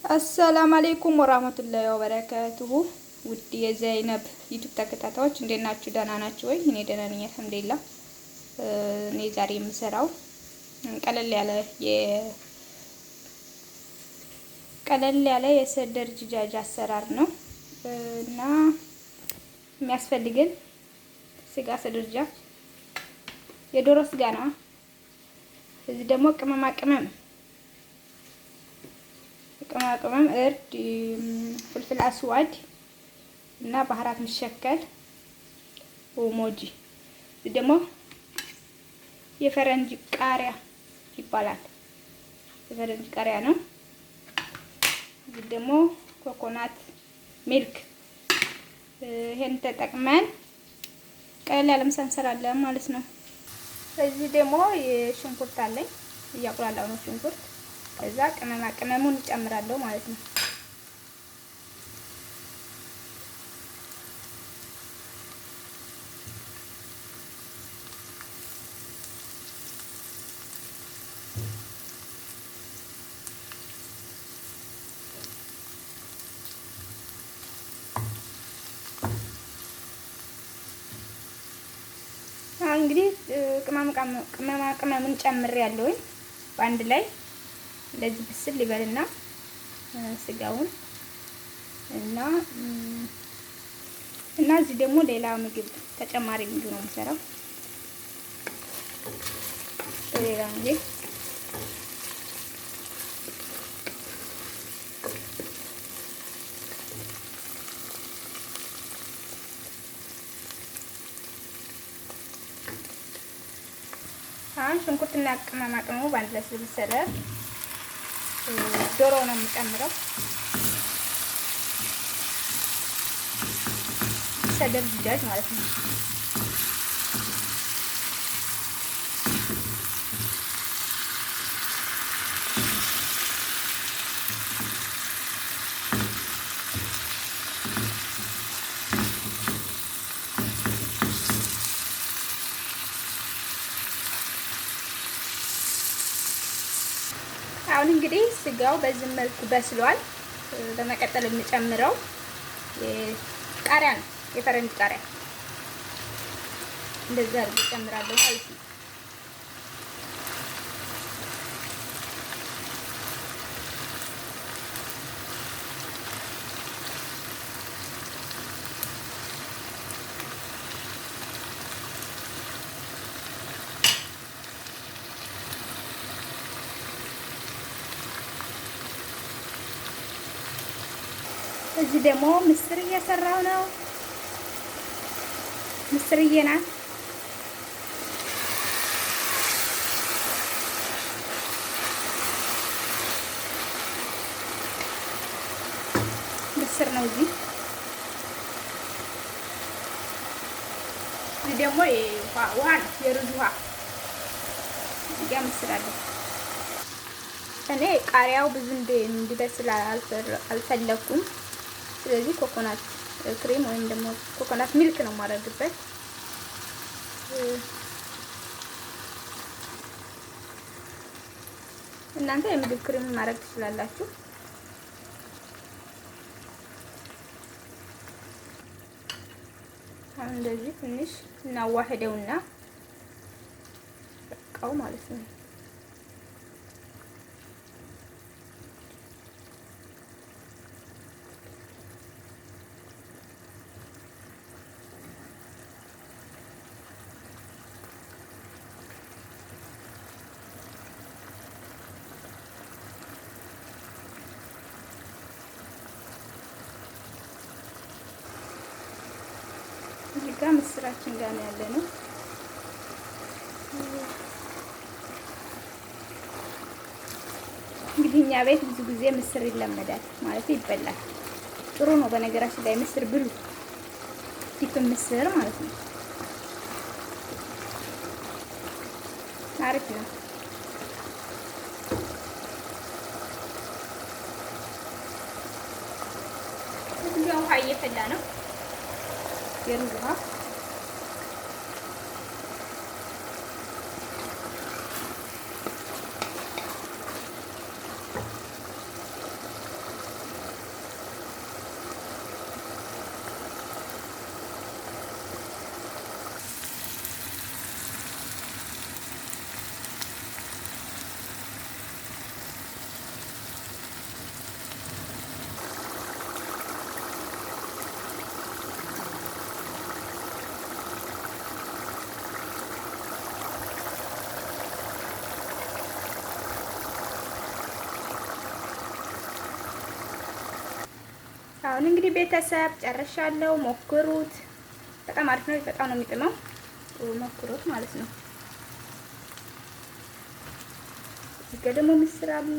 السلام عليكم ورحمة الله وبركاته። ውድ የዘይነብ ዩቲዩብ ተከታታዮች እንዴት ናችሁ? ደህና ናችሁ ወይ? እኔ ደህና ነኝ الحمد لله። እኔ ዛሬ የምሰራው ቀለል ያለ የ صدر دجاج አሰራር ነው እና የሚያስፈልግን ስጋ صدر دجاج የዶሮ ስጋ ነው። እዚህ ደግሞ ቅመማ ቅመም፣ እርድ፣ فلفل أسود እና بهارات مشكل وماجي። እዚህ ደግሞ የፈረንጅ ቃሪያ ይባላል። የፈረንጅ ቃሪያ ነው። እዚህ ደግሞ coconut milk። ይሄን ተጠቅመን ቀለል ያለ ምሳ እንሰራለን ማለት ነው። እዚህ ደግሞ የሽንኩርት አለኝ፣ እያቁላላው ነው ሽንኩርት። ከዛ ቅመማ ቅመሙን እጨምራለሁ ማለት ነው። አሁን እንግዲህ ቅመማ ቅመሙን ጨምሬያለሁኝ። በአንድ ላይ እንደዚህ ብስል ይበልና ስጋውን እና እዚህ ደግሞ ሌላ ምግብ፣ ተጨማሪ ምግብ ነው የምሰራው። ሌላ ምግብ አሁን ሽንኩርትና ቅመማ ቅመሙ በአንድ ላይ ስለበሰለ ዶሮ ነው የምጨምረው። صدر دجاج ማለት ነው። አሁን እንግዲህ ስጋው በዚህ መልኩ በስሏል። በመቀጠል የምጨምረው ቃሪያ ነው፣ የፈረንጅ ቃሪያ እንደዚህ አድርጌ እጨምራለሁ ማለት ነው። እዚህ ደግሞ ምስር እየሰራው ነው። ምስርዬ ናት። ምስር ነው። እዚህ ደግሞ ውሃ ነው፣ የሩዝ ውሃ። እዚህ ጋር ምስር አለ። እኔ ቃሪያው ብዙ እንዲበስል አልፈለኩም። ስለዚህ coconut cream ወይም ደግሞ coconut milk ነው የማደርግበት። እናንተ የምግብ ክሬም ማድረግ ትችላላችሁ። አሁን እንደዚህ ትንሽ እናዋህደውና በቃው ማለት ነው። እዚህ ጋር ምስራችን ጋር ነው ያለ ነው። እንግዲህ እኛ ቤት ብዙ ጊዜ ምስር ይለመዳል፣ ማለት ይበላል። ጥሩ ነው። በነገራችን ላይ ምስር ብሉ፣ ድፍን ምስር ማለት ነው። አሪፍ ነው። እዚህ ጋር ውሃ እየፈላ ነው፣ የሩዝ ውሃ። አሁን እንግዲህ ቤተሰብ ጨርሻለሁ። ሞክሩት። በጣም አሪፍ ነው። በጣም ነው የሚጥመው። ሞክሩት ማለት ነው። እዚህ ጋር ደግሞ ምስር አለ።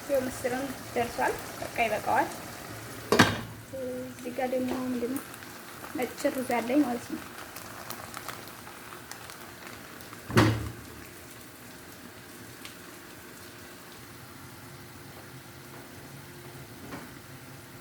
ይኸው ምስርም ደርሷል። በቃ ይበቃዋል። እዚህ ጋር ደግሞ ምንድን ነው ነጭ ሩዝ አለኝ ማለት ነው።